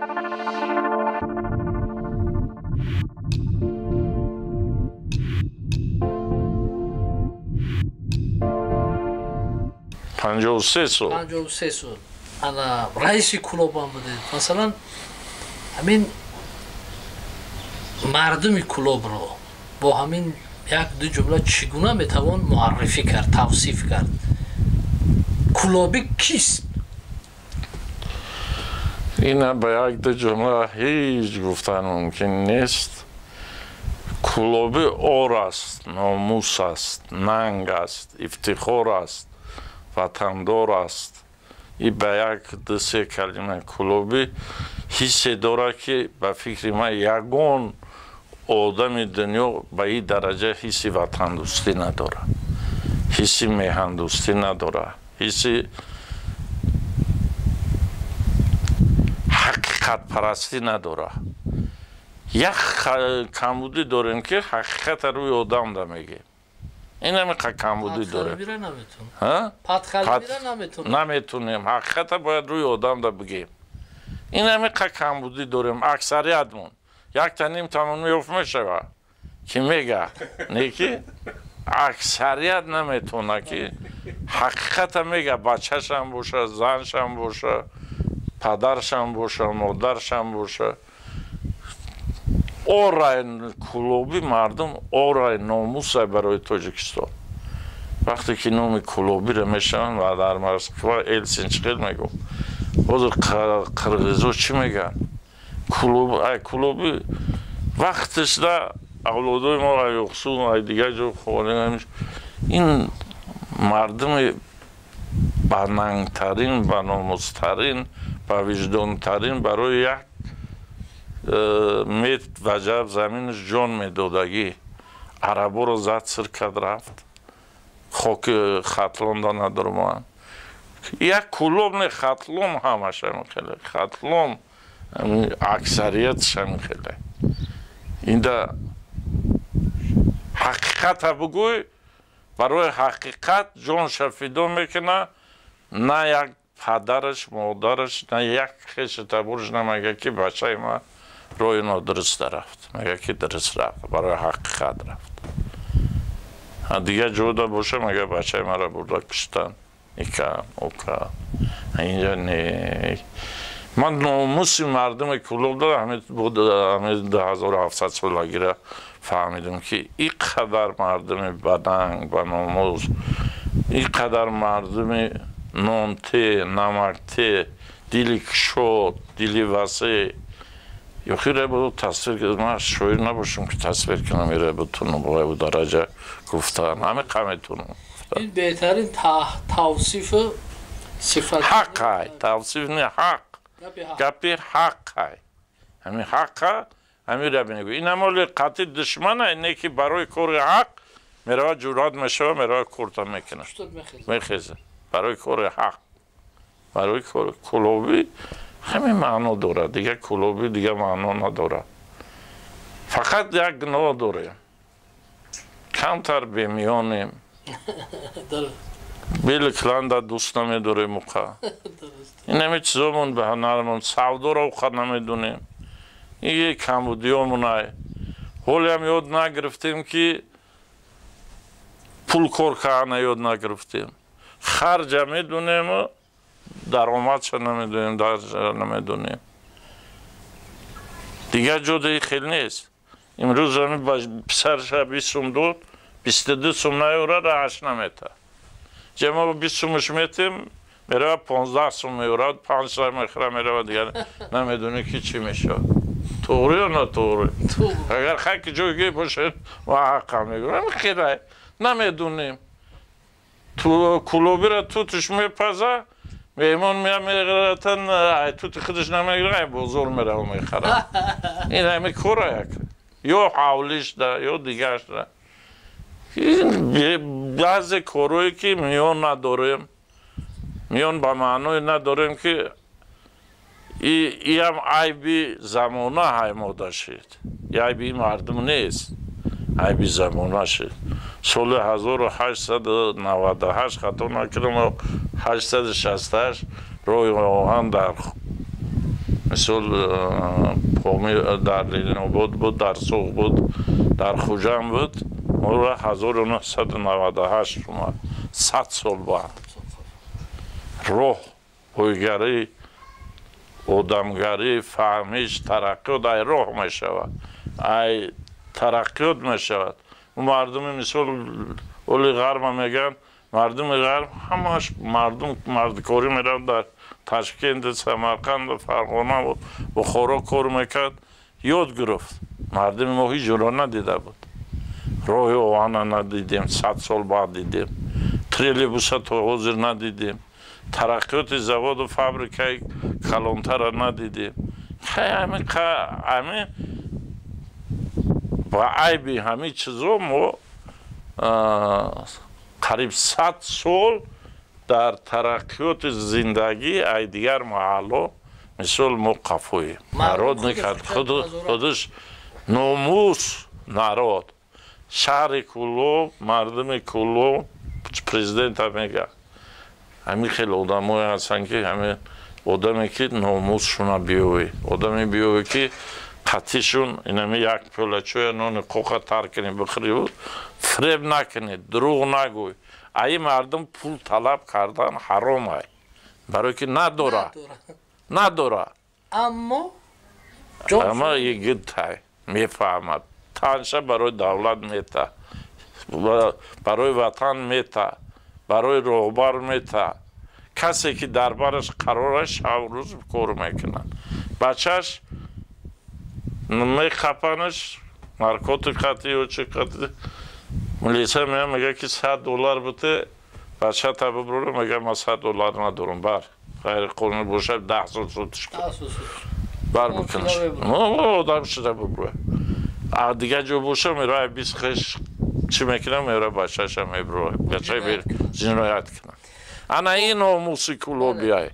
53 сол. 53 сол. Ана раиси Кӯлобам будед. Масалан, ҳамин мардуми Кӯлобро бо ҳамин як-ду ҷумла чӣ гуна метавон муаррифӣ кард, тавсиф кард? Кӯлобӣ кист? Ина ба як-ду ҷумла ҳеҷ гуфтан мумкин нест. Кӯлобӣ ор аст, номус аст, нанг аст, ифтихор аст, ватандор аст. И ба як-ду се калима Кӯлобӣ ҳиссе дорад, ки ба фикри ман ягон одами дунё ба ин дараҷа ҳисси ватандӯстӣ надорад, ҳисси меҳандӯстӣ надорад, ҳисси ҳақиқатпарастӣ надорад. Як камбудӣ дорем, ки ҳақиқата рӯи одамда мегем. Ин ҳамиқа камбудӣ дорем. Наметунем. Ҳақиқата бояд рӯи одамда бигем. Ин ҳамиқа камбудӣ дорем аксариятмон. Якта ним тамон меёфт мешавад, ки мега, не ки аксарият наметавонад, ки ҳақиқата мега, бачашам боша, заншам боша, падаршам боша, модаршам боша. Орай Кӯлобӣ мардум орай номусай барои Тоҷикистон. Вақте ки номи Кӯлобиро мешаванд ва дар Москва Елсин чӣ хел мегуфт, ҳозир қирғизо чӣ мегӯянд? Кӯлобӣ вақташда авлодои мо ай Ёқсун, ай дигар ҷо хонем, ин мардуми банангтарин, баномустарин, бавиҷдонтарин, барои як метр ваҷаб заминаш ҷон медодагӣ. Араборо зад, сир кард, рафт. Хоки Хатлонда надоруман. Як Кӯлоб не, Хатлон ҳамаш ҳамин хеле. Хатлон аксариятш ҳамин хеле. Инда ҳақиқата бугӯй, барои ҳақиқат ҷонша фидо мекунад. На як падараш, модараш, на як хешу табораш намегӯяд, ки бачаи ман роҳи нодуруста рафт. Мегӯяд, ки дуруст рафт, барои ҳақиқат рафт. Дигар ҷода боша, мегӯяд, бачаи маро бурда куштан, икан, окан. Инҷа не. Ман номуси мардуми Кӯлоб дорам. Ҳамин 2700 солагира фаҳмидам, ки ин қадар мардуми баданг, баномус, ин қадар мардуми нонте, намакте, дили кушод, дили васеъ. Ёхире буд тасвир, ман шоир набошам, ки тасвир кунам, ире бутунам бо дараҷа гуфтан. Ҳамин қа метунам. Ин беҳтарин тавсифу сифат. Ҳаққай, тавсиф не, ҳақ. Гапи ҳаққай. Ҳамин ҳаққа ҳамира мегӯ. Ин ҳамоли қатъи душмана, не ки барои кори ҳақ меравад, ҷуръат мешава, меравад, курта мекунад, мехезад барои кори ҳақ, барои кори Кӯлобӣ. Ҳамин маъно дорад, дигар Кӯлобӣ дигар маъно надорад. Фақат як гуноҳ дорем: камтар бемиёнем, бели кланда дӯст намедорем уқа. Ин ҳами чизомон ба ҳунармон, савдоро уқа намедонем. Ин камбудиёмонай. Ҳолиам ёд нагирифтем, ки пул кор кардан ёд нагирифтем. Харҷа медонему, даромадша намедонем, дарҷа намедонем. Дигар ҷодаи хел нест. Имрӯз ҳами писарша 20 сум дод, 22 сум наёра, раҳаш намета. Ҷама 20 сумаш метем, мерава, 15 сум меёрад, панҷ сай мехӯра, мерава, дигар намедонӣ, ки чӣ мешавад. Туғри ё натуғри? Агар хаки ҷойге бошед, ма ҳаққа мегӯям, хелай намедонем. Кӯлобира тутуш мепаза, меҳмон мея, мегиратан, ай тути худаш намегира, ай бозор мерава, мехарад. Ин ҳами кора як ё ҳавлишда, ё дигаршда. Баъзе корое, ки миён надорем, миён ба маъное надорем, ки иам айби замона ҳаймода шид, айби мардум нест, айби замона шид. Соли 1898, хато накунам, 868 роҳи оҳан дар Мисол, Помир дар Ленинобод буд, дар Суғд буд, дар Хуҷанд буд. Моро 1998 омад, 100 сол баъд. Роҳ, бойгарӣ, одамгарӣ, фаҳмиш, тараққиёт ай роҳ мешавад, ай тараққиёт мешавад. Мардуми, мисол, оли ғарба мегӯянд, мардуми ғарб ҳамаш мардум мардикорӣ меравад, дар Ташкент, Самарқанд, Фарғона, Бухоро кор мекард, ёд гирифт. Мардуми мо ҳеҷ ҷоро надида буд. Роҳи оҳана надидем, 100 сол баъд дидем. Троллейбуса то ҳозир надидем. Тараққиёти заводу фабрикаи калонтара надидем. Ҳами ба айби ҳамин чизо мо қариб 100 сол дар тараққиёти зиндагӣ ай дигар маҳалло, мисол, мо қафоем. Народ мекард худаш номус, народ. Шаҳри Кӯлоб, мардуми Кӯлоб, президента мега, ҳамин хеле одамое ҳастанд, ки ҳамин одаме ки номусшуна биёвӣ, одаме биёвӣ, ки қатишун инами як пиёла чоя, нони қоқа тар кунӣ, бихӯриву фиреб накунӣ, дурӯғ нагӯй. Аи мардум пул талаб кардан ҳаром ай, барое ки надора, надора. Аммо Аммо йигитай, мефаҳмад, танша барои давлат мета, барои ватан мета, барои роҳбар мета. Касе ки дар бараш қарор, шаб рӯз кор мекунад. Бачаш мехапанаш, наркотик қати ё чи қати, милиса мея, мега ки 100 доллар бите, бачата биброра. Мега, ман 100 доллар надорам. Бар ғайриқонунӣ бошад, 10 сол судш кун, бар бикунаш, одам шуда биброя. А дигар ҷо боша, мерава, 20 хеш чӣ мекунам, мера, бачаша меброя, бачаи ҷиноят кунам. Ана ин номуси кулобиай.